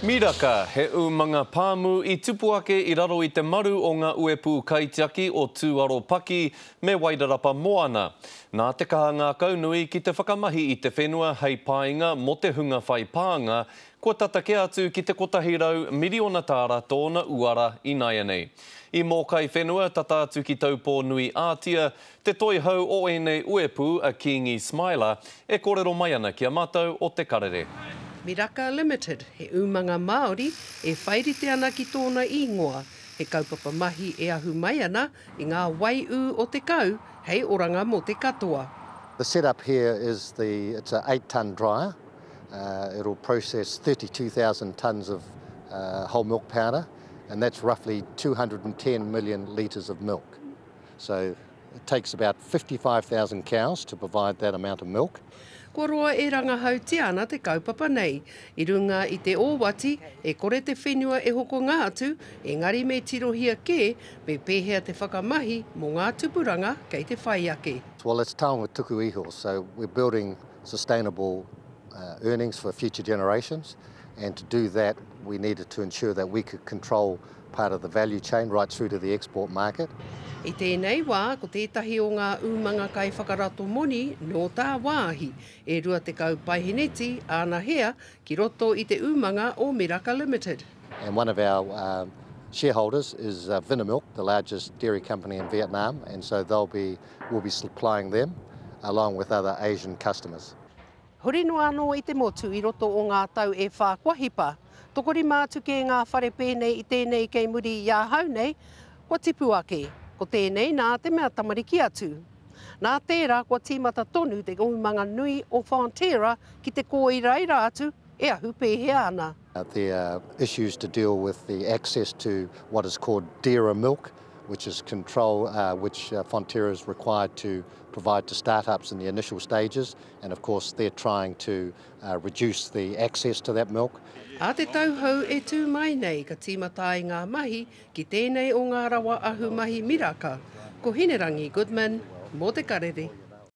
Miraka, he umanga pāmu i tupu ake i raro i te maru o ngā uepū kaitiaki o Tūaropaki me Wairarapa Moana. Nā te kaha ngākaunui ki te whakamahi i te whenua hei painga mō te hunga whai pānga, kua tata kē atu ki te 100 miriona tāra tōna uara ināianei. I mōkai whenua tata atu ki Taupō nui Ātia, Te toihau o ēnei uepū a Kīngi Smiler e kōrero mai ana ki a mātou o Te Karere. Miraka Limited, he umanga Māori e whai rite ana ki tōna īngoa, he kaupapa mahi e ahu mai ana i ngā waiū o te kau hei oranga mō te katoa. The set up here is the it's a 8 ton dryer, it'll process 32,000 tons of whole milk powder and that's roughly 210 million litres of milk. So it takes about 55,000 cows to provide that amount of milk. Kua roa e rangahautia ana te kaupapa nei. I runga i te ōwati, e kore te whenua e hokonga atu, engari me tirohia kē me pēhea te whakamahi mō ngā tupuranga kei te whai ake. Well, it's taonga tuku iho, so we're building sustainable earnings for future generations, and to do that we needed to ensure that we could control part of the value chain right through to the export market. I tēnei wā, ko tētahi o ngā umanga kaiwhakarato moni nō tāwāhi, e 20 paeheneti āna hea ki roto i te umanga o Miraka Limited. And one of our shareholders is Vinamilk, the largest dairy company in Vietnam, and so they'll be, we'll be supplying them along with other Asian customers. Huri noa anō i te motu i roto o ngā tau e whā kua hipa, tokorima atu kē ngā whare pēnei i tēnei kei muri i ahau nei, kua tipu ake. Ko tēnei nā te mea tamariki atu. Nā tērā kua tīmata tonu te umanga nui o Fonterra ki te kōiraira atu e ahu pēhea ana. There are issues to deal with the access to what is called DERA milk, which is control, which Fonterra is required to provide to startups in the initial stages, and of course they're trying to reduce the access to that milk. Ā te tau hou e tū mai nei ka tīmata ai ngā mahi ki tēnei o ngā rawa ahumahi miraka, ko Hinerangi Goodman mō Te Karere.